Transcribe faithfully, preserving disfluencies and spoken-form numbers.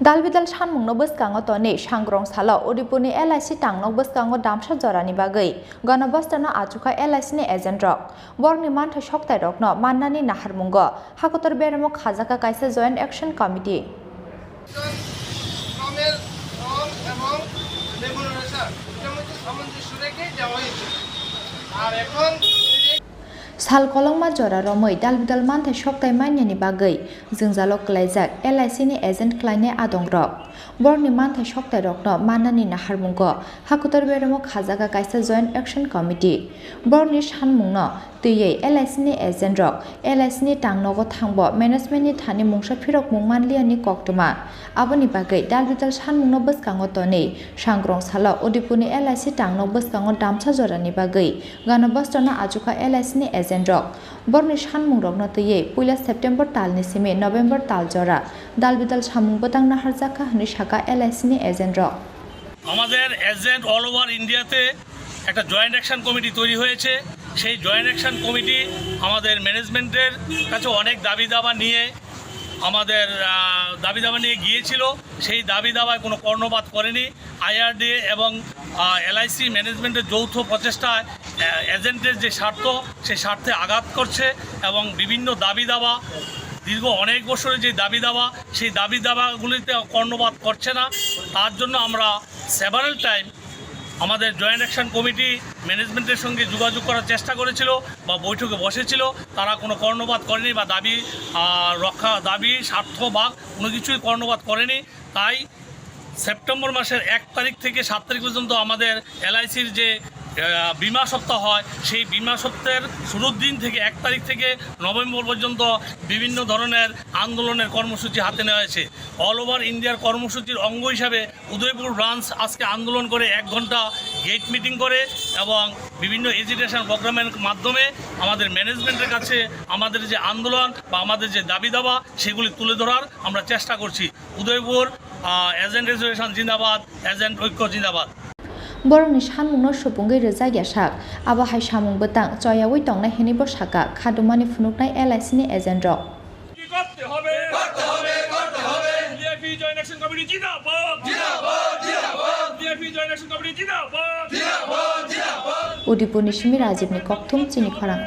Dalbidal sanmungno bwskango tonwi Sangrong salo Udaipurni L I C tangnok bwskango damsa jorani bagwi gonobostono achukha L I C ni agent rok. Borokni manthai soktairokno mannani naharmungo hakotor beremo khajakha kaisa Joint Action Committee. শ্রমের শ্রম এবং রেমুনারেশন, এটা মধ্যে সামঞ্জস্য রেখে দেওয়া হয়েছে। আর এখন এই যে Sal kolokma jora romwi dalbidal manthai soktai manyani bagwi jwngjalo kwlaijak L I C ni agent khlainai adongrok. Borokni manthai soktairokno mannani naharmungo hakotor beremo khajakha kaisa Joint Action Committee. Borokni sanmungno twiwi L I C ni agent rok L I C ni tangnogo thangbo management ni thani mungsa phirokmung manliyani koktwma. Aboni bagwi dalbidal sanmungno bwskango tonwi Sangrong salo Udaipurni L I C tangno bwskango damsa jorani bagwi gonobostono achukha L I C ni agent rok. Borokni sanmungrokno twiwi puila September talni simi November tal jora dalbidal samung bwtang naharjakha hwnwi sakha L I C ni agent rok. আমাদের agent all over ইন্ডিয়াতে একটা joint action committee তৈরি হয়েছে। সেই joint action committee আমাদের ম্যানেজমেন্টের কাছে অনেক দাবি দাবা নিয়ে আমাদের, আহ, দাবি দাবা নিয়ে গিয়েছিল। সেই দাবি দাবায় কোনো কর্ণপাত করেনি। আইআরডিএ এবং, আহ, এলআইসি ম্যানেজমেন্টের যৌথ প্রচেষ্টায়, আহ, এজেন্টের যে স্বার্থ, সেই স্বার্থে আঘাত করছে এবং বিভিন্ন দাবি দাবা, দীর্ঘ অনেক বছরের যে দাবি দাবা, সেই দাবি দাবাগুলিতে কর্ণপাত করছে না। তার জন্য আমরা সেভারাল টাইম আমাদের জয়েন্ট অ্যাকশন কমিটি ম্যানেজমেন্টের সঙ্গে যোগাযোগ করার চেষ্টা করেছিল বা বৈঠকে বসেছিল, তারা কোনো কর্ণপাত করেনি বা দাবি, আহ, রক্ষা, দাবি, স্বার্থ বা কোনো কিছুই কর্ণপাত করেনি। তাই সেপ্টেম্বর মাসের এক তারিখ থেকে সাত তারিখ পর্যন্ত আমাদের এলআইসির যে, আহ, বীমা সপ্তাহ হয়, সেই বীমা সপ্তাহের শুরুর দিন থেকে এক তারিখ থেকে নভেম্বর পর্যন্ত বিভিন্ন ধরনের আন্দোলনের কর্মসূচি হাতে নেওয়া হয়েছে। অল ওভার ইন্ডিয়ার কর্মসূচির অঙ্গ হিসাবে উদয়পুর ব্রাঞ্চ আজকে আন্দোলন করে এক ঘন্টা গেট মিটিং করে এবং বিভিন্ন এজিটেশন প্রোগ্রামের মাধ্যমে আমাদের ম্যানেজমেন্টের কাছে আমাদের যে আন্দোলন বা আমাদের যে দাবি দাবা, সেগুলি তুলে ধরার আমরা চেষ্টা করছি। উদয়পুর, আহ, এজেন্ট অ্যাসোসিয়েশন জিন্দাবাদ, এজেন্ট ঐক্য জিন্দাবাদ। Borokni sanmungno supungwi rwjak ya sak, abo hai samung bwtang choyaui tongnai hwnwibo sakha khadumani phunuknai L I C ni agent rok. কি করতে হবে? করতে হবে, করতে হবে। ডিআইপি জয়েন্ট অ্যাকশন কমিটি জিন্দাবাদ। জিন্দাবাদ, জিন্দাবাদ। ডিআইপি জয়েন্ট অ্যাকশন কমিটি জিন্দাবাদ। জিন্দাবাদ, জিন্দাবাদ। Udaipurni simi Rajibni kokthum chini khorang.